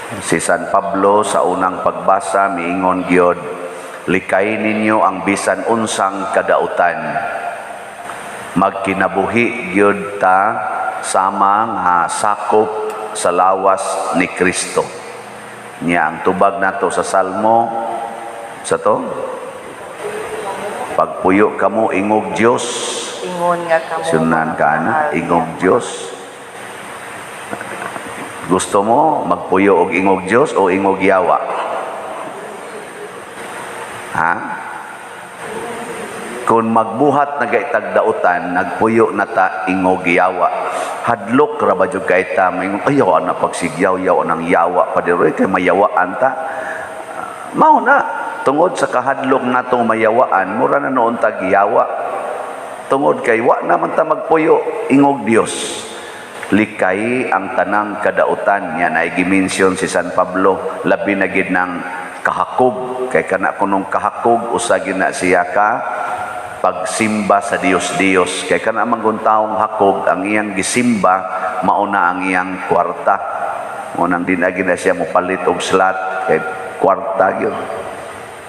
Si San Pablo sa unang pagbasa miingon gyud, "Likay ninyo ang bisan unsang kadautan." Magkinabuhi gyud ta sama nga sakop sa lawas ni Kristo. Nya ang tubag nato sa Salmo sa to, "Pagpuyo kamo ingog Dios." Ingon nga kamo Sunan mga ka na, mahal ingog niya. Dios. Gusto mo magpuyo og ingog Dios o ingog yawa? Ha? Kung magbuhat na gaytag dautan, nagpuyo na ta ingog yawa. Hadlok ra ba jud kay ta maingon, "Ayaw ana pagsigyaw-yaw ng yawa pa diri kay mayawaan ta." Mao na, tungod sa kahadlok natong mayawaan, mura na noon tag yawa. Tungod kay wa naman ta magpuyo ingog Dios. Likay ang tanang kadautan niya na gi-mention si San Pablo, labi na gid ng kahakog, kay kana kunong kahakog usa gid na siya ka pagsimba sa Dios Dios, kay kana man gun taong hakog, ang iyang gisimba mao na ang iyang kwarta. Mo nang di na gid na siya mopalit og slot kay kwarta gyud,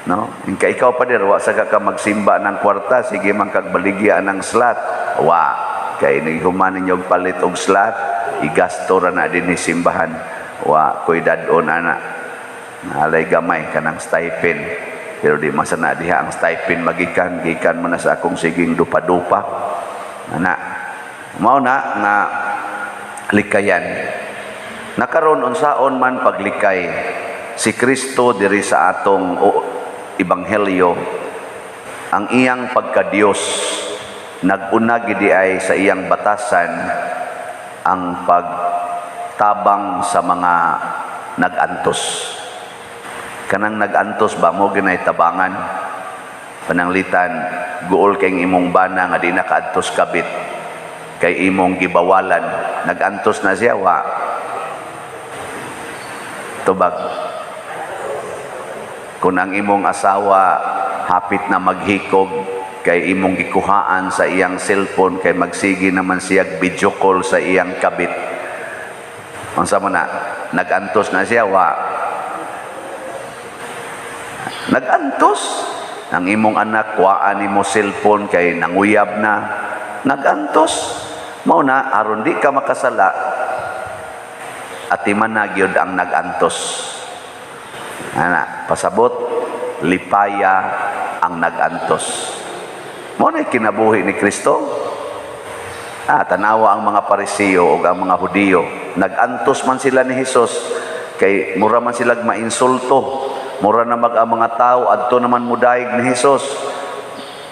no? Kay ikaw pa dir, wa sa ka magsimba ng kwarta, sige man kag baligya ng slot. Wa kay ni human ninyo og palit og slot, igasto ra na dinhi simbahan. Wa koy dad-on ana, nalay gamay kanang stipend, pero di masana diha ang stipend magikan gikan man na sa akong siging dupa-dupa ana. Mao na nga likayan nakaron, unsaon man paglikay si Kristo diri sa atong ebanghelyo? Ang iyang pagkadiyos, nag-una gid ay sa iyang batasan ang pagtabang sa mga nag-antos. Kanang nag-antos ba mo ginay tabangan? Pananglitan guol kay imong bana nga di nakaantos kabit kay imong gibawalan, nag-antos na siya, wa? Tubag. Kung ang imong asawa hapit na maghikog kay imong gikuhaan sa iyang cellphone kay magsige naman siya video call sa iyang kabit, unsa mo na? Nag-antos na siya, wa? Nag-antos. Ang imong anak, kuhaan nimo cellphone kay nanguyab na, nag-antos. Mao na aron di ka makasala, atiman na gyud ang nag-antos. Ana, pasabot, lipaya ang nag-antos. Mao na kinabuhi ni Kristo. Ah, tanawa ang mga Parisiyo o ang mga Hudiyo. Nag-antos man sila ni Hesus kay mura man sila mainsulto. Mura na mag ang mga tao adto naman mudayeg ni Hesus.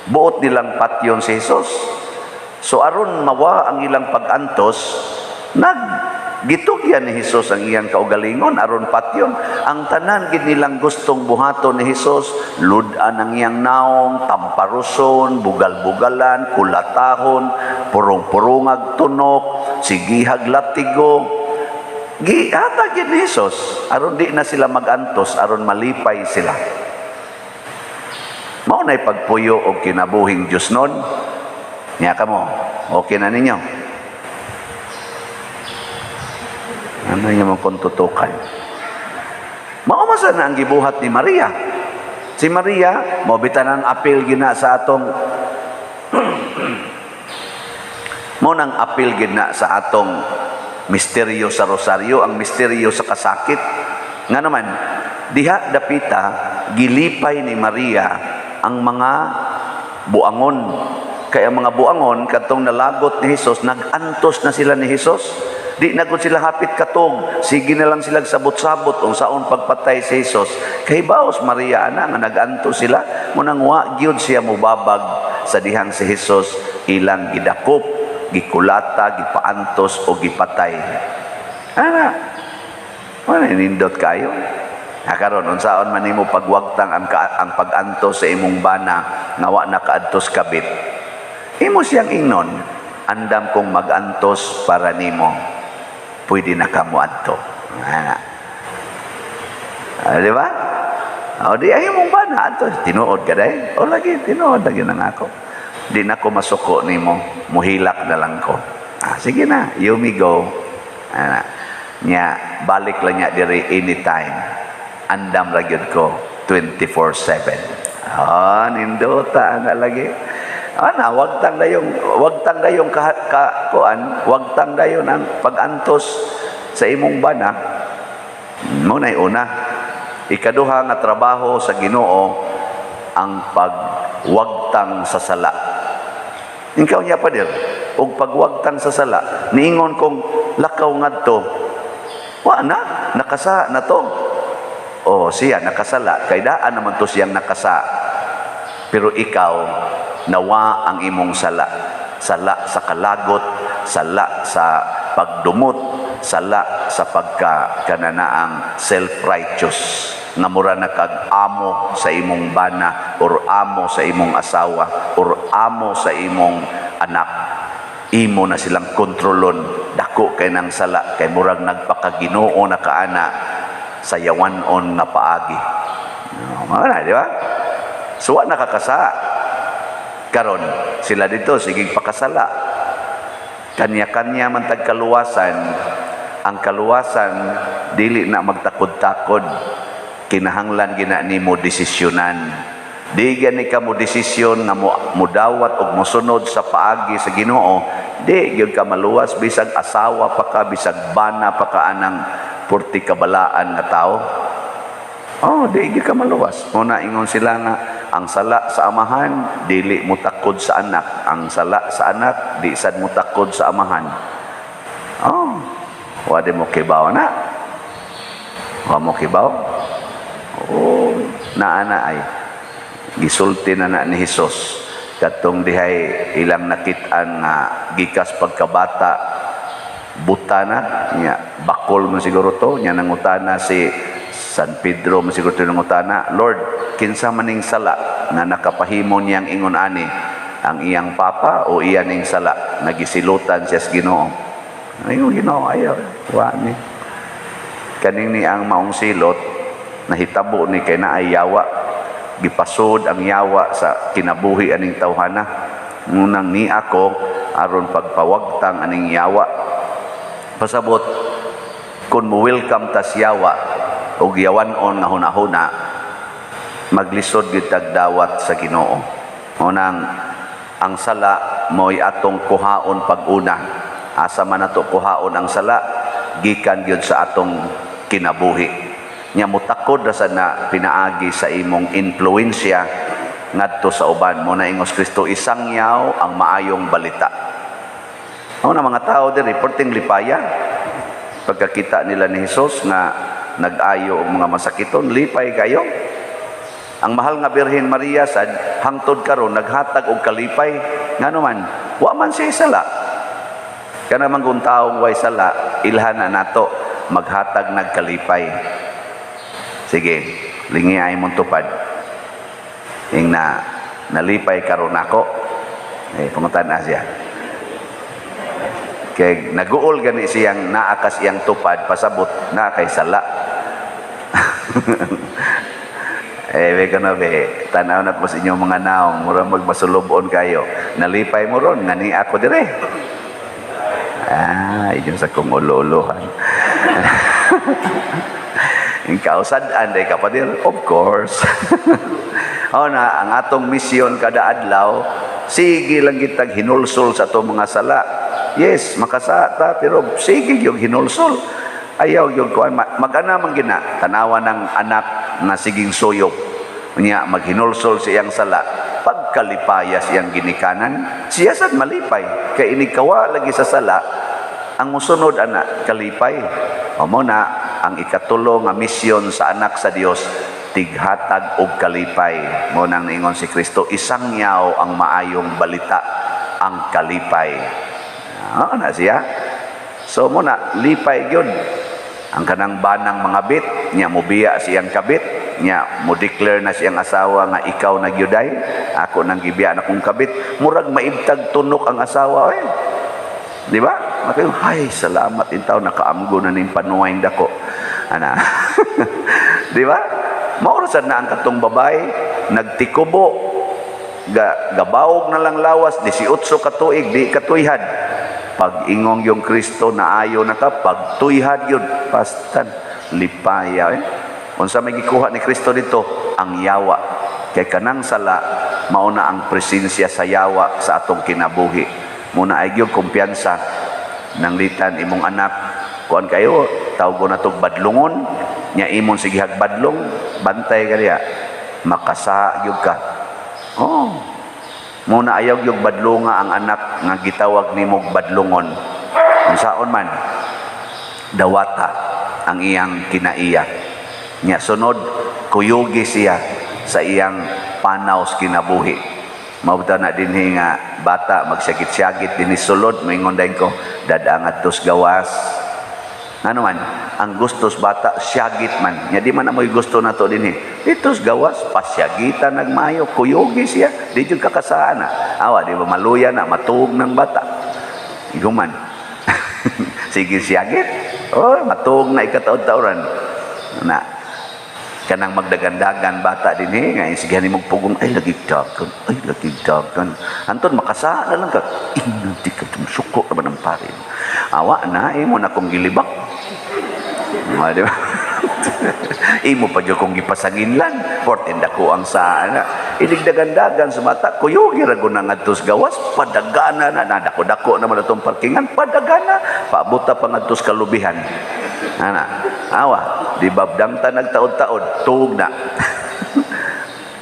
Buot nilang patyon si Hesus. So aron mawa ang ilang pag-antos, nag gitugyan ni Hesus ang iyang kaugalingon aron patyon. Ang tanan gid nilang gustong buhaton ni Hesus, lud-an ang iyang naong, tamparuson, bugal-bugalan, kulatahon, purong-purungag tunok, sigihag latigo. Gihatag gid ni Hesus aron di na sila magantos, aron malipay sila. Mao na'y pagpuyo og kinabuhing Diyos nun. Nya kamo, okay na ninyo? Ano niyo mong kontutukan? Mao man na ang gibuhat ni Maria. Si Maria, mao bitanan apil gina sa atong mao nang apil gina sa atong misteryo sa rosaryo, ang misteryo sa kasakit. Nga naman, diha dapita gilipay ni Maria ang mga buangon. Kaya ang mga buangon kadtong nalagot ni Hesus, nag-antos na sila ni Hesus. Di na gud sila hapit katog. Sige na lang sila sabot-sabot unsaon pagpatay si Hesus. Kay baos Maria ana nga nag-antos sila, munang wa gyud siya mubabag sa dihang si Hesus ilang gidakop, gikulata, gipaantos o gipatay. Ana. Wala nindot kayo. Ha, karon unsaon man nimo pagwagtang ang pag-antos sa imong bana nga wa nakaantos kabit? Imo siyang ingnon, "Andam kong mag-antos para nimo. Pwede na ka mo adto." Ana. Ah, di ba? O di ay imong bana adto, "Tinuod ka day?" "O lagi, tinuod lagi nang ako. Di na ko masuko nimo, muhilak na lang ko." "Ah, sige na, you may go." Ana. Nya balik lang nya diri anytime. Andam ra gyud ko 24/7. Ah, nindota na lagi. Ah, na wagtang dayong ka kuan, wagtang dayon ang pag-antos sa imong bana. Mao nay una. Ikaduha nga trabaho sa Ginoo, ang pagwagtang sa sala. Ikaw niya, pader, og pagwagtang sa sala, niingon kong lakaw ngadto, wa na, nakasa na to. Oh, siya nakasala, kay daan naman to siyang nakasa. Pero ikaw, nawa ang imong sala. Sala sa kalagot, sala sa pagdumot, sala sa pagka kananaang self-righteous nga mura na kag amo sa imong bana or amo sa imong asawa or amo sa imong anak. Imo na silang kontrolon. Dako kay nang sala kay murag nagpakaginoo na kaana sa yawanon nga paagi. No, mga na, di ba? So wa nakakasa karon sila dito, sige pakasala. Kanya-kanya man tag kaluwasan. Ang kaluwasan dili na magtakod-takod. Kinahanglan gina nimo desisyonan. Di gani ka mo desisyon nga mo mudawat og mosunod sa paagi sa Ginoo, di gyud ka maluwas bisag asawa pa ka, bisag bana pa ka anang purti kabalaan nga tao. Oh, di gyud ka maluwas. Muna ingon sila nga ang sala sa amahan dili mo takod sa anak, ang sala sa anak di sad mo takod sa amahan. Oh, wa di mo kibaw na. Wa mo kibaw. Oh, naa na ay gisulti na na ni Hesus katong dihay ilang nakit-an nga gikas pagkabata buta na niya, bakol man siguro to niya. Nangutana si San Pedro man siguro to, nangutana, "Lord, kinsa maning sala nga nakapahimo niyang ingon ani, ang iyang papa o iya ning sala?" Nagisilutan siya sa Ginoo. Ayo Ginoo, ayaw wa ni kaning ni ang maong silot nahitabo ni kay naay yawa. Gipasod ang yawa sa kinabuhi aning tawhana. Ngunang ni ako aron pagpawagtang aning yawa. Pasabot, kung mo welcome tas yawa og yawanon nga hunahuna, maglisod gyud dawat sa Ginoo. Unang ang sala mo'y atong kuhaon pag-una. Asa man nato kuhaon ang sala? Gikan gyud sa atong kinabuhi. Nya mutakod ra sad na pinaagi sa imong impluwensya ngadto sa uban. Mo na ingos Kristo, isangyaw ang maayong balita. Ang na mga tao diri perting lipaya pagkakita nila ni Jesus nga nag-ayo og mga masakiton, lipay kayo. Ang mahal nga Birhen Maria sad hangtod karon naghatag og kalipay. Ngano man? Wa man siya sala. Kana man kung taong way sala, ilhan na nato maghatag nagkalipay. Sige, lingi ay mong tupad. Ing na nalipay karon ako. Eh, pangutan na siya. Kay naguol gani siyang naakas iyang tupad, pasabot na kay sala. Eh, be kono be, tanaw na ko sa inyong mga naong, mura magmasulubon kayo. Nalipay mo ron, ngani ako dire. Ah, inyo sa kong ulo-ulohan. Yung kausad-an, day kapatid, of course. O na, ang atong misyon kada adlaw, sige lang kitag hinulsol sa atong mga sala. Yes, makasata, pero sige yung hinulsol. Ayaw yung kuan, mag-ana man gina, tanawa ng anak nga siging suyop. Unya, maghinulsol sa iyang sala, pagkalipaya siyang ginikanan, siya sad malipay. Kay inikawa lagi sa sala, ang musunod ana kalipay. O mo na ang ikatulo nga misyon sa anak sa Dios, tighatag og kalipay. Mo nang niingon si Kristo, isangyaw ang maayong balita, ang kalipay. Ah, na siya. So mo na lipay gyud ang kanang banang mga bit nya mobiya siyang kabit nya, mo declare na siyang asawa nga ikaw na gyuday, ako nang gibiya na kong kabit. Murag maibtag tunok ang asawa eh. Di ba? Makayo, "Hay, salamat intaw, nakaamgo na ning panuway dako." Ana. Di ba? Mao sad na ang katong babae nagtikubo ga gabawog na lang lawas 18 ka tuig di katuyhan. Pag ingong yung Kristo na ayo na ka, pag tuyhad yun, pastan, lipaya. Eh? Unsa may gikuha ni Kristo dito? Ang yawa. Kay kanang sala, mauna ang presensya sa yawa sa atong kinabuhi. Muna ay gyud kumpiyansa nang litan imong anak kuan kayo tawgon na tog badlungon nya imong sige badlong, bantay ka diya, makasa gyud ka. Oh, muna ayaw gyud badlunga ang anak nga gitawag nimog badlungon. Unsaon man dawata ang iyang kinaiya nya, sunod kuyugi siya sa iyang panaw sa kinabuhi. Mao na dinhi nga bata magsyagit-syagit dinhi sulod, moingon dayon ko, "Dada, ngadtos gawas." Ngano man, ang gustos bata syagit man. Nya di man amoy gusto nato dinhi. Ditos gawas, pasyagitan nagmayo, kuyugi siya, di jud kakasaan na. Awa, di ba maluya na, matuog ng bata. Iguman. Sige siyagit. Oh, matuog na ikataod-taoran. Na, kanang magdagandagan bata dinhi nga sige ni pugong, "Ay lagi dagan, ay lagi dagan." Anton makasa na lang ka, "Ina, di ka suko naman ang pare." Awa na imo na kong gilibak. Mga di ba? Imo pa jud kong gipasanginlan, porte dako ang saa na. Iligdagandagan sa mata, kuyugi ra gud na ngadto sa gawas, padagana na, na dako-dako naman atong parkingan, padagana, paabuta pa ngadto sa kalubihan. Ana, awa, di babdang ta nagtaod-taod, tuog na.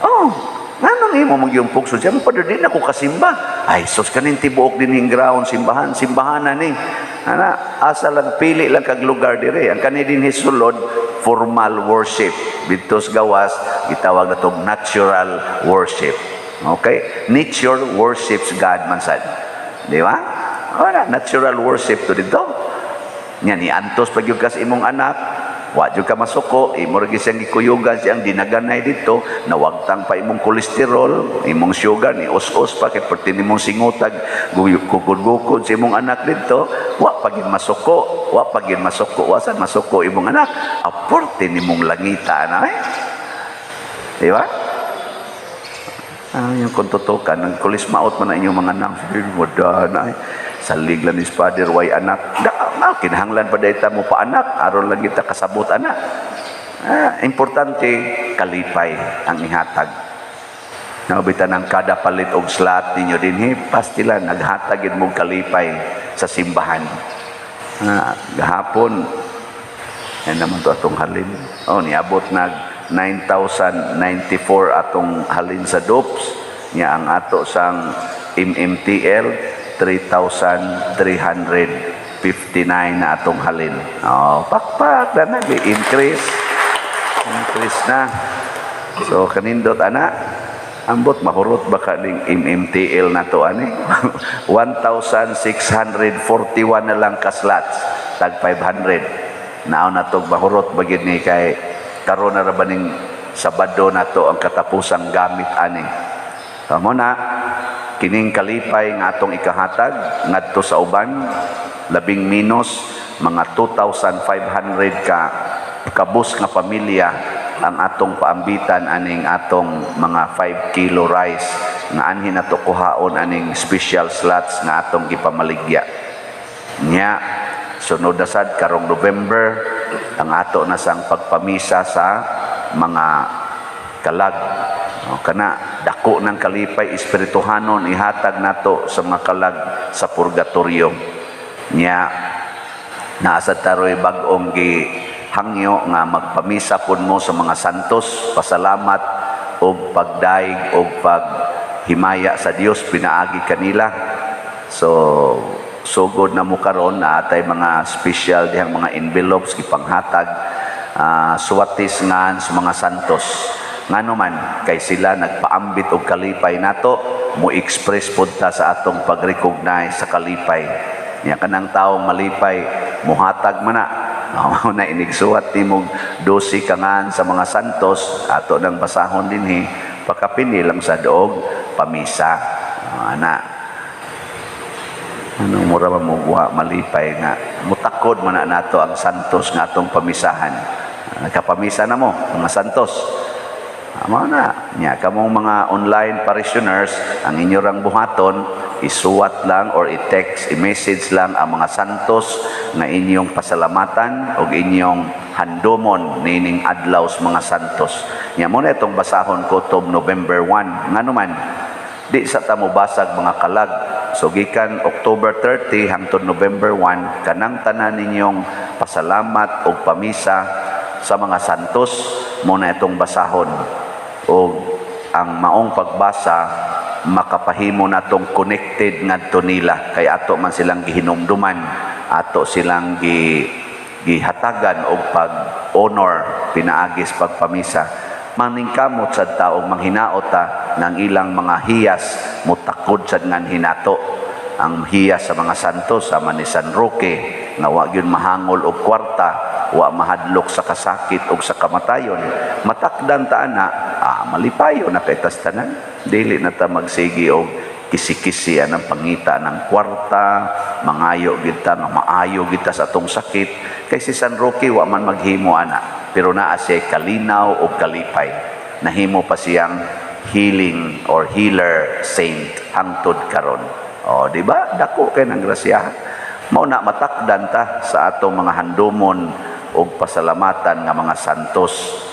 Oh, nganong imo magyung pugso siya, pa di na ko kasimba. Ay, sus, kanin tibuok din yung ground, simbahan, simbahan na ni. Ana, asa lang, pili lang kag lugar dire. Ang kani din sulod, formal worship. Ditos gawas, gitawag na tong natural worship. Okay? Nature worships God man sad. Di ba? Wala, natural worship to dito. Nya ni antos pag yung kas imong anak, wa jud ka masuko, imo ra gyud siyang gikuyugan, siyang dinaganay dito, nawagtang pa imong kolesterol, imong sugar ni us-us pa kay perti nimong singutag, gukod-gukod sa imong anak dito, wa pa gyud masuko, wa pa gyud masuko, wa sad masuko imong anak, aporte nimong langita na eh. Di ba? Ah, yung kung tutukan, ang kulismaot man na inyong mga anak, sige, wala na eh. Salig lang ni Father, way anak. Da, ah, kinahanglan pa dayta mo pa anak, aron lang kita kasabot anak. Ah, importante, kalipay ang ihatag. Nabitan ng kada palit og slot ninyo dinhi, pastila naghatag gid mo kalipay sa simbahan. Ah, gahapon, yan naman to atong halin. Oh, niabot nag 9,094 atong halin sa DOPS. Nya ang ato sang MMTL 3,359 na atong halin. Oh, pakpak na nag increase. Increase na. So kanindot ana, ambot mahurot baka ning MMTL na to ani. 1,641 na lang ka slots, tag 500. Naon na to mahurot bagid ni kay karon na ra ba ning Sabado na to ang katapusang gamit ani. Tamo na kining kalipay nga atong ikahatag ngadto sa uban, labing minus mga 2,500 ka kabus nga pamilya ang atong paambitan aning atong mga 5 kilo rice nga anhin nato kuhaon aning special slots nga atong gipamaligya. Nya sunod na sad karong November ang ato na sang pagpamisa sa mga kalag. O, kana dako ng kalipay espirituhanon ihatag nato sa mga kalag sa purgatorio. Nya naasad taroy bag-ong gihangyo nga magpamisa pud mo sa mga santos, pasalamat og pagdaig og paghimaya sa Dios pinaagi kanila. So sugod na mo karon na atay mga special dihang mga envelopes gipanghatag, suwatis nga sa mga santos. Ngano man, kay sila nagpaambit og kalipay nato, mo express pud ta sa atong pag-recognize sa kalipay. Nya kanang taong malipay, muhatag man na. Mao na inigsuwat nimog 12 kangan sa mga santos, ato nang basahon dinhi, pakapini lang sa doog pamisa. Ah, ana. Ano mura ba mo wa malipay nga mutakod man na nato ang santos nga atong pamisahan. Nagkapamisa na mo mga santos. Mao na nya kamong mga online parishioners, ang inyo rang buhaton, Isuwat lang or i-text, i-message lang ang mga santos nga inyong pasalamatan o inyong handumon nining adlaw sa mga santos. Nya mo na itong basahon ko to'g November 1. Ngano man, di sa ta mobasag mga kalag. So gikan October 30 hangtod November 1, kanang tanan ninyong pasalamat o pamisa sa mga santos mo na itong basahon. O ang maong pagbasa makapahimo natong connected ngadto nila kay ato man silang gihinumduman, ato silang gihatagan og pag-honor pinaagis pagpamisa. Maningkamot sad ta og manghinaot ta ng ilang mga hiyas motakod sad nganhi nato. Ang hiyas sa mga santos sama ni San Roque nga wa gyud mahangol og kwarta, wa mahadlok sa kasakit og sa kamatayon. Matakdan ta ana, malipayo na kay tas tanan. Dili na ta magsigi og kisi-kisi anang pangita ng kwarta, mangayo gid ta nga maayo gid ta sa atong sakit, kay si San Roque wa man maghimo ana, pero naa siya kalinaw og kalipay. Nahimo pa siyang healing or healer saint hangtod karon. O, di ba? Dako kay ng grasya. Mao na matakdan ta sa atong mga handumon og pasalamatan nga mga santos.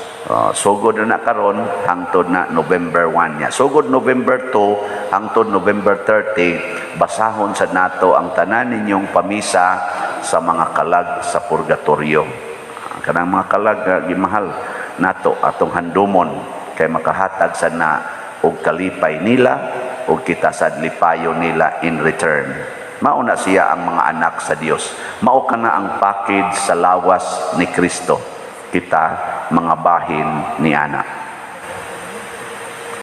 Sugod na na karon hangtod na November 1 nya. Sugod November 2 hangtod November 30, basahon sa nato ang tanan ninyong pamisa sa mga kalag sa purgatorio. Kanang mga kalag nga gimahal nato, atong handumon kay makahatag sa na og kalipay nila ug kita sad lipayon nila in return. Mao na siya ang mga anak sa Dios. Mao kana ang pakid sa lawas ni Kristo. Kita mga bahin ni ana.